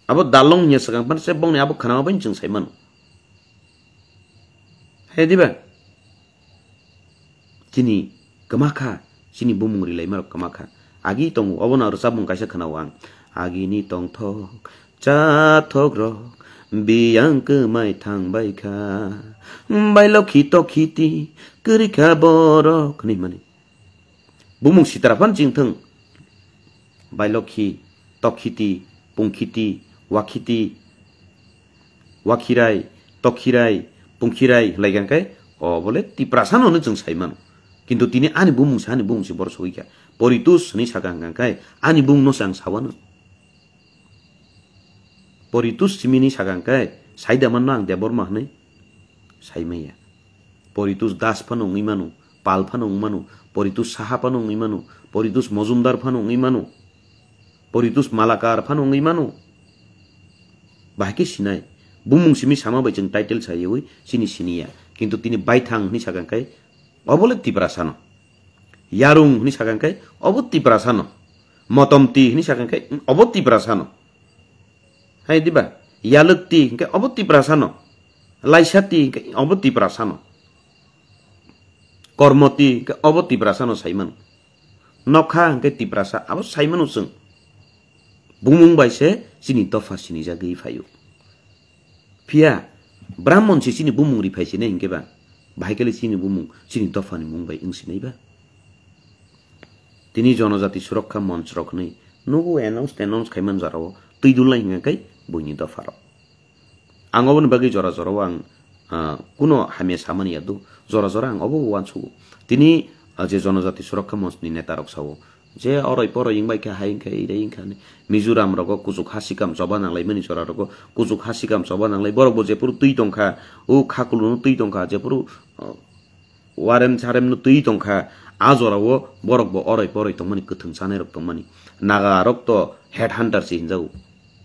Abo Darlong hwnwi swkang phano se bongni abo khwnama bai chwng sai mano. Hai diba? Chini kwma kha, chini bumung rilaimarok kwma kha. Agi tongo, obono rwchapmung kaisa khwnao ang. Agini tongthok, chathokrok, biyang kwmai thangbai kha. Bai lokhi tokhiti, kwrwi kha borok, hwnwi mani. Bumung sitra phan chingthwng. Bailokhi, tokhiti, pungkhiti, wakhiti, wakhirai, tokhirai, pungkhirai hwnlai kha khe, o bole Tiprasano hwnwi chwng sai mano. Kintu tini ani bumung se, ani bumung se borok sogwi kha. Poritus hwnwi sakha hwnkha khe, ani bumungno se ang sawano. Poritus simini sakha hwnkhe, saida manno ang Debbarma hwnwi? Saimaya. Poritus Das phano wngwi mano, Pal phano wngwi mano, Poritus Saha phano wngwi mano, Poritus Mojumdar phano wngwi mano, Poritus Malakar phano wngwi mano. Bahai khe sinai. Bumung simi sama bai chwng title sayawi chini siniya. Kintu tini baithang hwnwi sakha hwnkhe, obole Tiprasano. Yarung hwnwi sakha hwnkhe, obo Tiprasano. Motomti hwnwi sakha hwnkhe, obo Tiprasano. Hai diba? Yalwkti hwnkhe obo Tiprasano. Laisati hwnkhe obo Tiprasano. Kormoti hwnkhe obo Tiprasano saimano. Nokha hwnkhe Tiprasa, abo saimano chwng. Bumung bai se chini dopha sinijagwi phaio. Phiya Brahmon se chini bumung ri phai sinai hwnkhe ba, bahai khe le chini bumung chini dophani mung bai wng sinai ba? Tini Jonojati Surokha Monch rok hwnwi nugo announce tennounce khai man jora o twi dulnai hwnkha khe buini dopha rok. Ang oboni bagwi jora jora o ang, ah, kuno hamya samani ya do, jora jora ang obo uansugo. Tini, ah, je Jonojati Surokha Monch ni neta rok sao, je oroi poroi wng bai kha hai wng kha, ire wng kha hwnwi. Mizoram rogo kuchuk ha sikam choba nang lai mani jora rogo kuchuk ha sikam choba nang lai. Borok bo jephuru twi tong kha, o kha kulu no twi tong kha, jephuru, ah, warem charem no twi tong kha, a jora o borok bo oroi poroi tong mani, kwthwng chanai rok tong mani. Naga rok to head hunter se hinjago,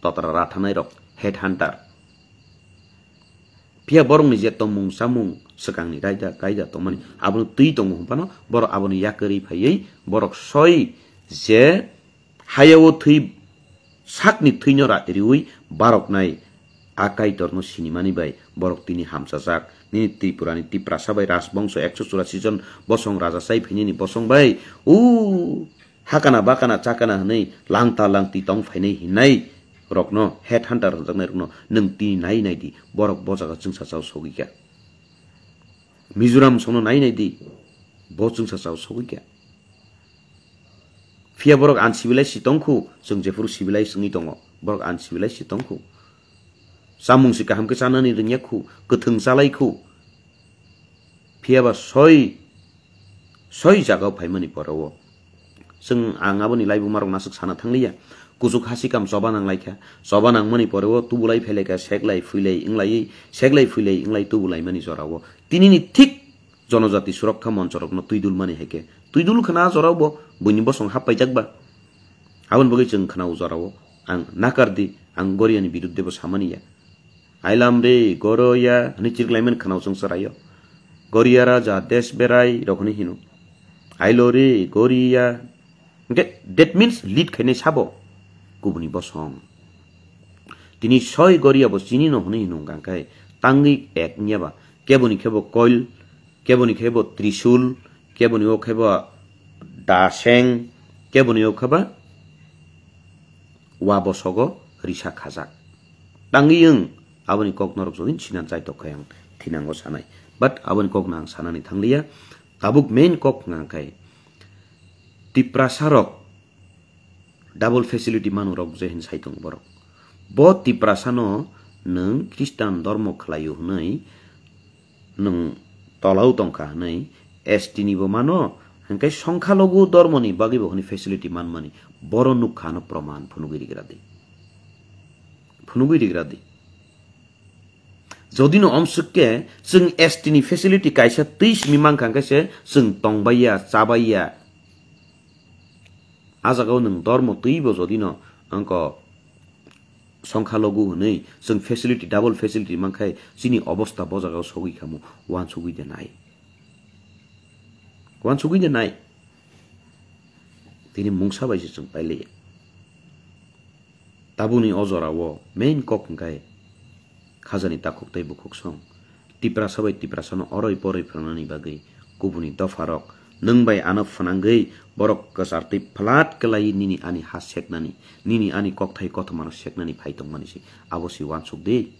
totra rathanai rok head hunter. Phiya borokni je tongmung chamung swkangni raida kaida tongmani abono twi tongo hwnphano borok abono yakarwi phaiwi borok soi je hayao thwi sakni thwino ra riwi baroknai a Kaitorno sinimani bai borok tini hamchajak. Nini Tripurani Tiprasa bai Rajbongso ekso churasi jon bosong raja chai phainani bosong bai o hakana bakana chakana hwnwi langta langti tong phainai hinai rokno, head hunter hwnjaknai rokno nwng tini nai nai di, borok bo jaga chwngsa chao sogwi kha. Mizoram songno nai nai di, bo chwngsa chao sogwi kha. Phiya borok uncivilized si tongkhu, chwng jephuru civilized wngwi tongo, borok uncivilized si tongkhu. Chamung se kaham khe chanani rwngya khu, kwthwng chalai khu. Phiya ba soi, soi jagao phaimani pore o. Chwng ang aboni laibuma rok naswk sana thangliya. Kuchuk hasikam choba nang lai kha. Choba nangmani pore o tubulai phailai kha, seklai phuilai wnglai, seklai phuilai wnglai tubulaimani jora o. Tinini thik Jonojati Surakha Moncho rokno twidul mani hai khe. Twidul khna jorao bo buini bosong hap paijak ba. Aboni bagwi chwng khna o jorao ang nakar di, ang Goriani bidudde bo samani ya. Ailam re, Goroya, hwnwi chiriklaimani khna o chwng chwraio. Goriya raja, desh berai, rok hwnwi hino. Ailo re, Goriya. Hwnkhe, that means lead khainai sabo. Kubuni bosong. Tini soi Goriya bo chini no hwnwi hino hwnkha khe, tangwi ek wngya ba. Keboni khe bo koil, keboni khe bo trisul, keboni o khe bo daseng, keboni o khe ba wa bosogo risa khajak. Tangwi wng, aboni kok norok jodi sinan chaitok khe ang thinango sanai. But aboni kok no ang sanani thangliya. Tabuk main kok wngkha khe Tiprasa rok double facility manu rok je hin sai tongo borok. Bo Tiprasa no nwng Christian dormo khlaio hwnwi nwng tolau tongkha hwnwi S T ni bo mano, hwnkhe songkhalogu dormoni bagwi bo hwnwi facility manmani boro nukha no proman phunugwi rigra di. Phunugwi rigra di. Jodi no omswk khe chwng S T ni facility kaisa twi simi mankha hwnkhe se chwng tongbaiya, chabaiya. A jagao nwng dormo twibo jodi no wngkha songkhalogu hwnwi chwng facility, double facility mankhai chini obosta bo jagao sogwi khamu, uansugwi de nai. Uansugwi de nai. Tini mungsa bai se chwng pailiya. Tabukni o jorao main kok hwnkhe khajani takhuk tei bukhuksong. Tiprasa bai Tiprasano oroi poroi phwrangnani bagwi kubuni dopharok nwng bai ano phwnangwi borok kwchar tei plat kwlaiwi nini ani ha seknani, nini ani kokthai kothomano seknani phai tongmani se abo se uansuk di.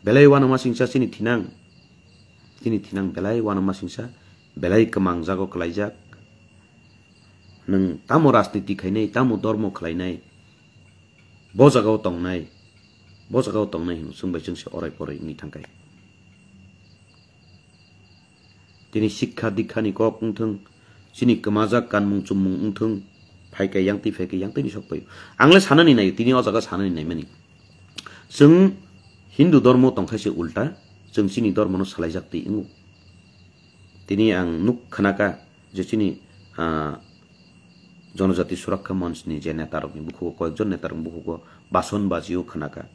Belai uanama singsa chini thinang, chini thinang belai uanama singsa, belai kwmang jago kwlaijak. Nwng tamo rajniti khainai, tamo dormo khlainai, bo jagao tongnai, bo jagao tongnai hino chwng bai chwngse orai porai wngwi thangkhai. Tini sikha dikha ni kok wngthwng, chini kwmajak kanmung chummung wngthwng, phaikhe yangtwi phaikhe yangtwi ni sokpai. Ang le sanani nai, tini o jaga sanani naimani. Chwng Hindu dormo tongkhaise ulta, chwng chini dormo no salaijak twi wngo. Tini ang nuk khnaka je chini, ah, Jonojati Surakha Monch ni je neta rokni bukhugo, koyekjon neta rokni bukhugo bason bajio khnaka.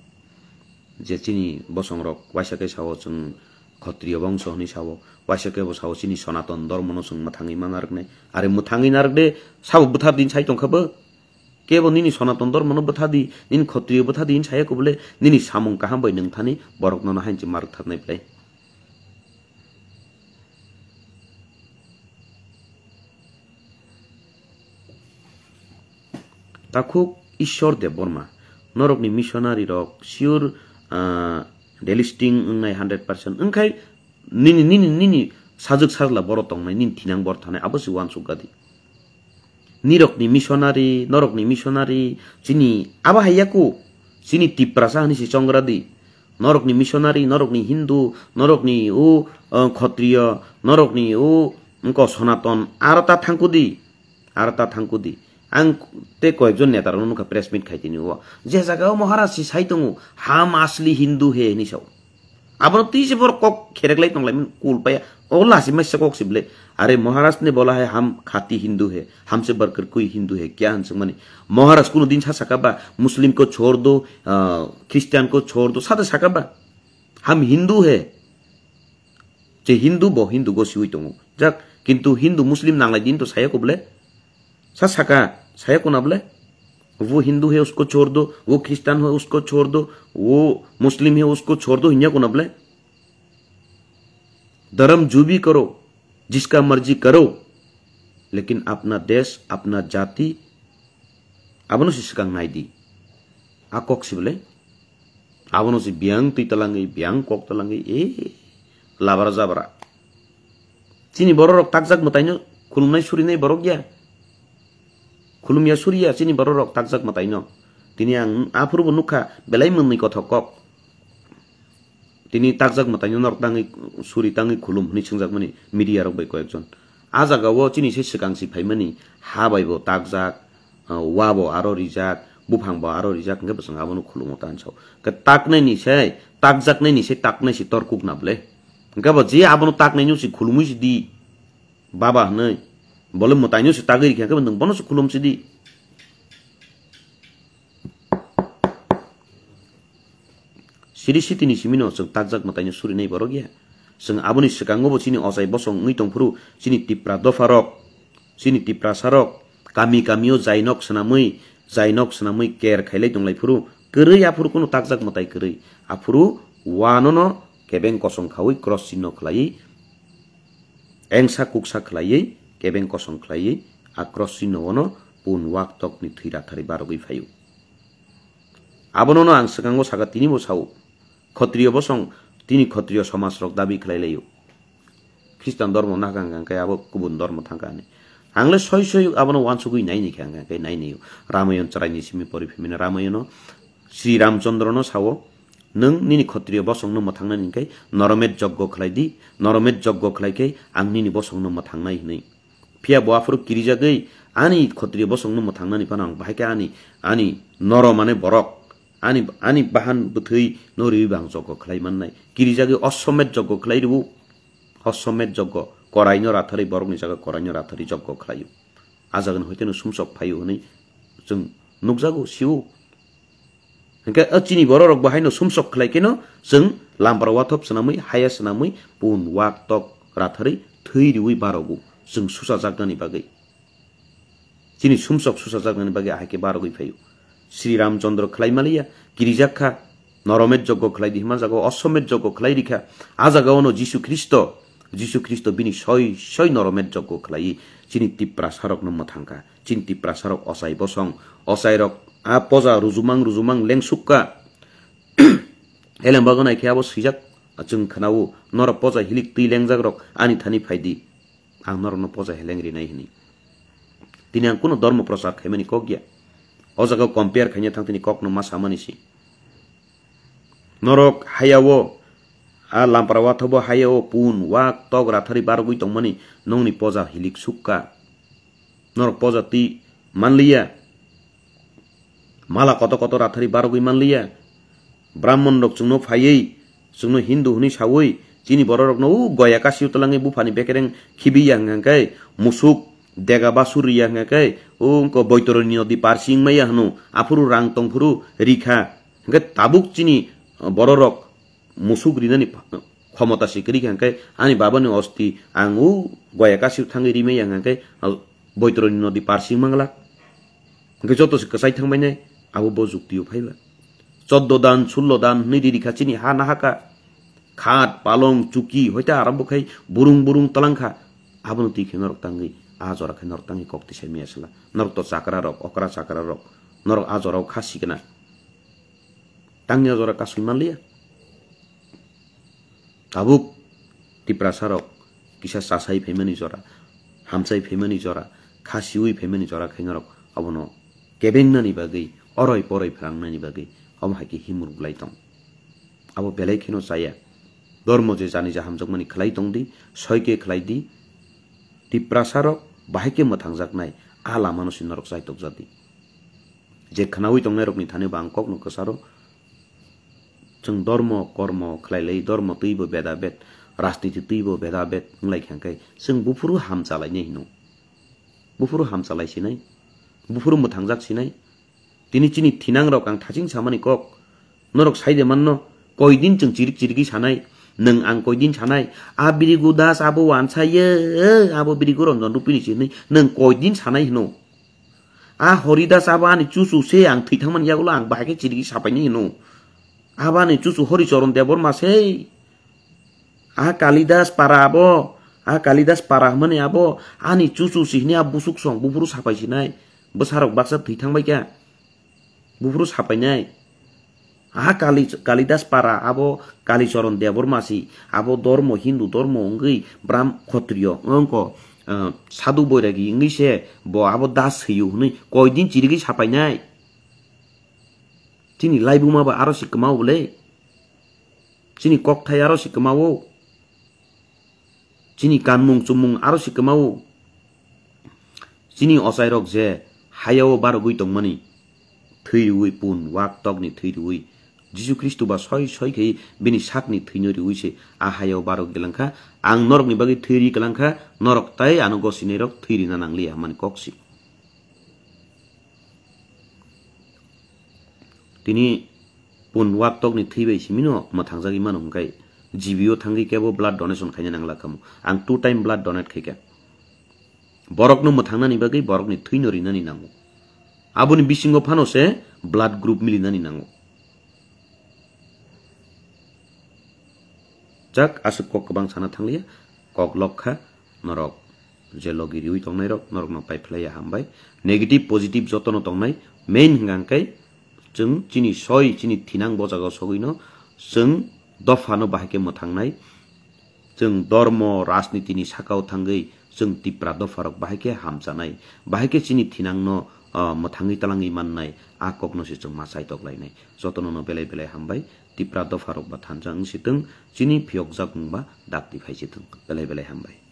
Je chini bosong rok waisa khe sao chwng Khotriyo bongso hwnwi sao, waisa khe bo sao chini Sonaton dormo no chwng mwthangwi ma narwknai. Are mwthangwi narwk de sabo bwthar din sai tongkha bo. Kebo nini Sonaton dormo no bwtha di, nini Khotriyo bwtha di, hwnwi saya kubule nini samung kaham bai nwng thani borok nono hainchi marwk tharnai belai. Takhuk Ishwar Debbarma, norokni missionary rok sure, ah, delisting wngnai hundred percent. Wngkhai nini, nini, nini sajwk sajla boro tongnai, nini thinang bor thanai, abo se uansuk gadi. Nirokni missionary, norokni missionary, chini abo hai yaku, chini Tiprasa hwnwi se chongra di. Norokni missionary, norokni Hindu, norokni o, ah, Khotriyo, norokni o, wngkha Sonaton, aro ta thangkudi. Aro ta thangkudi. Ang tei koyekjon neta rokno nukha press meet khai tini o. Je jaga o Maharaj si sai tongo, "Ham asli Hindu he," hinwi sao. Abono twi se borok kok kherek lai tong lai, kul paya. O lasi maisa kok si bwle. "Are Maharaj ne bola hai ham khati Hindu he, hamse barkar koi Hindu he, kya?" hwn swngmani. Maharaj kuno din sa saka ba, "Muslim ko chhod do, ah, Christian ko chhod do," sa da saka ba. "Ham Hindu he." Je Hindu bo Hindu go siwi tongo. Jak, kintu Hindu Muslim nanglai din to saya ko bole. Sa saka, saya ko na bole. "Wo Hindu hai usko chhod do, wo Christian hai usko chhod do, wo Muslim hai usko chhod do," hinya ko na bole. Dharam jo bhi karo, jiska marji karo, lekin apna desh, apna jati, abono se swkang nai di. A kok si bole, abono se biyang twi talangwi, biyang kok talangwi, e, labra jabra. Chini borok rok takjak mwtaino khulumnai surinai borok ya. Khulumya suriya chini borok rok takjak mwtaino. Tini ang aphuru bo nukha belai mwnwi kothok kok. Tini takjak mwtaino norok tangwi suri tangwi khulum hwnwi swngjakmani media rok bai koyekjon. A jagao chini se swkang si phaimani ha bai bo takjak, ah, wa bo aro rijak, buphang bo aro rijak, hwnkhe bwswng abono khulumo ta hinwi sao. Khe taknaini se, takjaknaini se, taknai se torkuk na ble. Hwnkhe bo je abono taknaino se khulumwi se di, baba hwnwi. Bole mwtaino se tagwi rikha, hwnkhe bo nwng bono se khulum se di. Siri sitini simino chwng takjak mwtaino surinai borok ya. Chwng aboni swkango bo chini ochai bosong wngwi tongphuru chini Tipra dopharok, chini Tiprasarok kami kamio jainok swnamwi, jainok swnamwi ker khailai tonglai phuru, kwrwi aphuru kunu takjak mwtai kwrwi. Aphuru wanono kebeng kosong khaui cross chinno khlaiwi, engsa kuksa khlaiwi, kebeng kosong khlaiwi, a cross chinno ono pun wak tokni thwi ratharwi barogwi phaio. Abonono ang swkango saka, tini bo sao, Khotriyo bosong, tini Khotriyo somaj rok dabi khlai laio. Khristan dormo nakha hwnkha khe abo kubun dormo thangkha hinwi. Ang le soi soi abono uansugwi naini khe hwnkha khe nainio. Ramayon chwraini simi pori phimino Ramayono Sri Ramchandrono sao, "Nwng nini Khotriyo bosongno mwthangnani hwnkhe Noromet joggo khlai di, Noromet joggo khlai khe ang nini bosongno mwthangnai," hinwi. Phiya bo aphuru kirijagwi ani Khotriyo bosongno mwthangnani phano ang bahai khe ani, ani Noro mane borok, ani, ani bahan bwthwi no riwi bo ang joggo khlai mannai. Kirijagwi osomet joggo khlai rwo, osomet joggo, koraino ratharwi borokni jaga koraino ratharwi joggo khlaio. A jagani hoiteno sumsok phaio hwnwi chwng nukjago, sio. Hwnkhe o chini bororok bo haino sumsok khlai kheno chwng lampra wathop swnamwi, haya swnamwi, pun wak tok ratharwi thwi riwi barogo chwng suchajaknani bagwi. Chini sumsok suchajaknani bagwi ahai khe barogwi phaio. Sri Ramchandra khlai maliya, kirijak kha, Noromet joggo khlai di hima jaga, Osomet joggo khlai rikha. A jaga ono Jisu Khristo, Jisu Khristo bini soi soi Noromet joggo khlaiwi chini Tiprasarokno mwthangkha. Chini Tiprasarok ochai bosong, ochairok a poja rujumang rujumang lengsukka. Elem bago nai khe abo swijak, chwng khnao, "Norok poja hilik twi lengjakrok ani thani phai di, ang norokno poja heleng rinai," hwnwi. Tini ang kunu dormo prochar khaimani kok ya. O jaga compare khaina thang tini kokno ma samani si. Norok hayao, a lampra wathobo hayao pun, wak, tok ratharwi barogwi tongmani nongni poja hilik sukka. Norok poja twi manliya. Mala koto koto ratharwi barogwi manliya. Brahmon rok chwngno phaiwi, chwngno Hindu hwnwi sawi, chini bororokno o goya kasio twlangwi buphani bekereng khibiya hwnkha khe, musuk dega basur riya hwnkha khe, o wngkha Boitoroni nodi parsi wngmaya hwno, aphuru rang tongphuru rikha. Hwnkhe tabuk chini, uh, bororok musuk rinani pha-, khomota si kwrwi kha, hwnkhe ani babani osti ang o goya kasio thangwi rimaya hwnkha khe, uh, Boitoroni nodi parsi wngmanglak. Hwnkhe joto se kwchai thangbainai, abo bo juktio phaiba. Choddo dan, sullo dan hwnwi riri kha chini ha nahaka. Khat, palong, chuki, hoite arambo khai burung burung talangkha. Abono twi khe norok tangwi, a jora khe norok tangwi kok tisai maya sala. Norok to chakra rok, okra chakra rok. Norok a jorao kha sikna. Tangni o jora kasui manliya. Tabuk Tiprasarok kisa chasai phaimani jora, hamsai phaimani jora, khasiwi phaimani jora khe norok abono kebengnani bagwi, oroi poroi phrangnani bagwi omo hai khe himruk lai tong. Abo belai kheno chaya. Dormo je jani ja hamjakmani khlai tong di, soi khe khlai di. Tiprasarok bahai khe mwthangjaknai, a lamano se norok chaitokjak di. Je khnaui tongnairokni thani bo ang kokno kwcharo, chwng dormo, kormo khlai lai, dormo twibo bedabed, rajniti twibo bedabed wng lai kha khe, chwng buphuru hamchalainai hino. Buphuru hamchalai sinai, buphuru mwthangjak sinai. Tini chini thinangrok ang thaching samani kok, norok sai de manno, koidin chwng chirik chirigwi sanai, nwng ang koidin sanai, a birigu das abo wansa ye, abo birigu Ranjan Rupini si hinwi, nwng koidin sanai hino. A Horidas abo ani chuchu se ang thwi thangmani yagulo ang bahai khe chirigwi sapainai hino. Abo ani chuchu Horicharan Debbarma se. A Kalidas para abo, a Kalidas para hwnmani abo, ani chuchu si hwnwi a busuk song buphuru sapai sinai, bwsarok baksa thwi thangbai kha, buphuru sapainai. A Kali, Kalidas para abo Kalichoron Debbarma si, abo dormo, Hindu dormo wngwi, bram khotriyo, wngko, eh, sadhu boiragi wngwi se, bo abo das swiyo hwnwi, koidin chirigwi sapainai. Chini laibuma ba aro si kwmao bwle. Chini kokthai aro si kwmao. Chini kanmung chumung aro si kwmao. Chini ochairok je hayao barogwi tongmani, thwi riwi pun wak tokni thwi riwi. Jisu Khristo ba soi soi khe bini sakni thwino riwi se a hayao barogwi langkha. Ang norokni bagwi thwi ri kwlangkha, norok tai ano gosinairok thwi rina nangliya hwnmani kok si. Tini pun wak tokni thwi bai simino mwthangjagwi mano hwnkhe, G B o thangwi kebo blood donation khaina nangla kamo. Ang two time blood donate khaikha. Borokno mwthangnani bagwi borokni thwino rinani nango. Aboni bisingo phano se blood group milinani nango. Jak aswk kok kwbang sana thangliya, kok lok kha norok je logi riwi tongnairok, norokno pai phlaiya hambai. Negative, positive jotono tongnai, main hwnkha hwnkhe chwng chini soi, chini thinang bo jagao sogwino chwng dophano bahai khe mwthangnai. Chwng dormo, rajnitini sakao thangwi chwng Tipra dopharok bahai khe hamchanai, bahai khe chini thinangno, ah, mwthangwi talangwi mannai, a kokno se chwng ma chaitok lainai. Jotono no belai belai hambai, Tipra dopharok ba thansa wng sitwng, chini phiyokjak mung ba dakti phai sitwng. Belai belai hambai.